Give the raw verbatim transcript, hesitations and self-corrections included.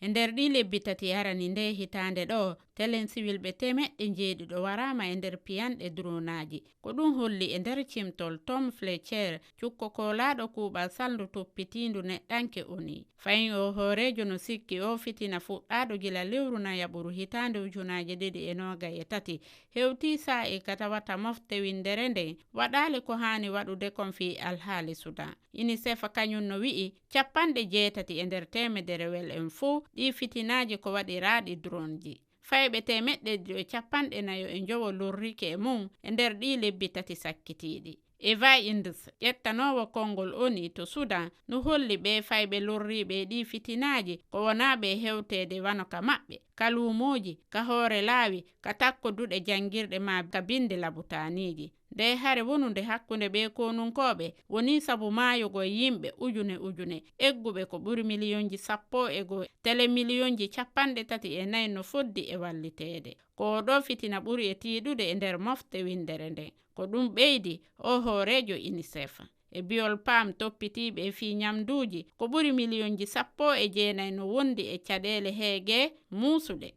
E nder ɗii lebbi tati arani ndee hitaande ɗoo, telen siwilɓe teemeɗɗe njeeɗiɗo waraama e nder piyanɗe dronaaji. Ko ɗum holli e nder cimtol Tom Fletcher, cukko koolaaɗo kuuɓal salndu toppitiindu neɗɗanke O N U. Fayin o hooreejo no sikki oo fitina fuɗɗaaɗo gila lewru nayaɓuru hitaande ujunaaje ɗiɗi e noogay e tati, hewtii saa'i ka tawata mofte winndere nden waɗaali ko haani waɗude kon fii alhaali Sudan. UNICEF kañum no wi'i capanɗe jeetati e nder teemedere wel en fow ɗii fitinaaji ko waɗiraaɗi dronji. Fayɓe teemeɗɗe ɗiɗi e capanɗe nayo e njowo lorrike e mum e nder ɗii lebbi tati sakkitiiɗi. Eva Indes, ƴettanoowo konngol O N U to Sudan, no holli ɓee fayɓe lorriiɓe e ɗii fitinaaji ko wonaaɓe e hewteede wano ka maɓɓe, ka luumooji, ka hoore laawi, ka takko duɗe janngirɗe maa ka binnde labutaaniiji. Nde hare wonunde hakkunde ɓee konunkooɓe wonii sabu maayugol yimɓe ujune ujune, egguɓe ko ɓuri miliyonji sappo e goo, tele miliyonji capanɗe tati e nayi no foddi e walliteede. Ko oo ɗoo fitina ɓuri e tiiɗude e nder mofte winndere nden. Ko ɗum ɓeydi oo hooreejo UNICEF. E bi'ol P A M toppitiiɓe e fii ñamnduuji, ko ɓuri miliyonji sappo e jeenayi no wondi e caɗeele heege muusuɗe.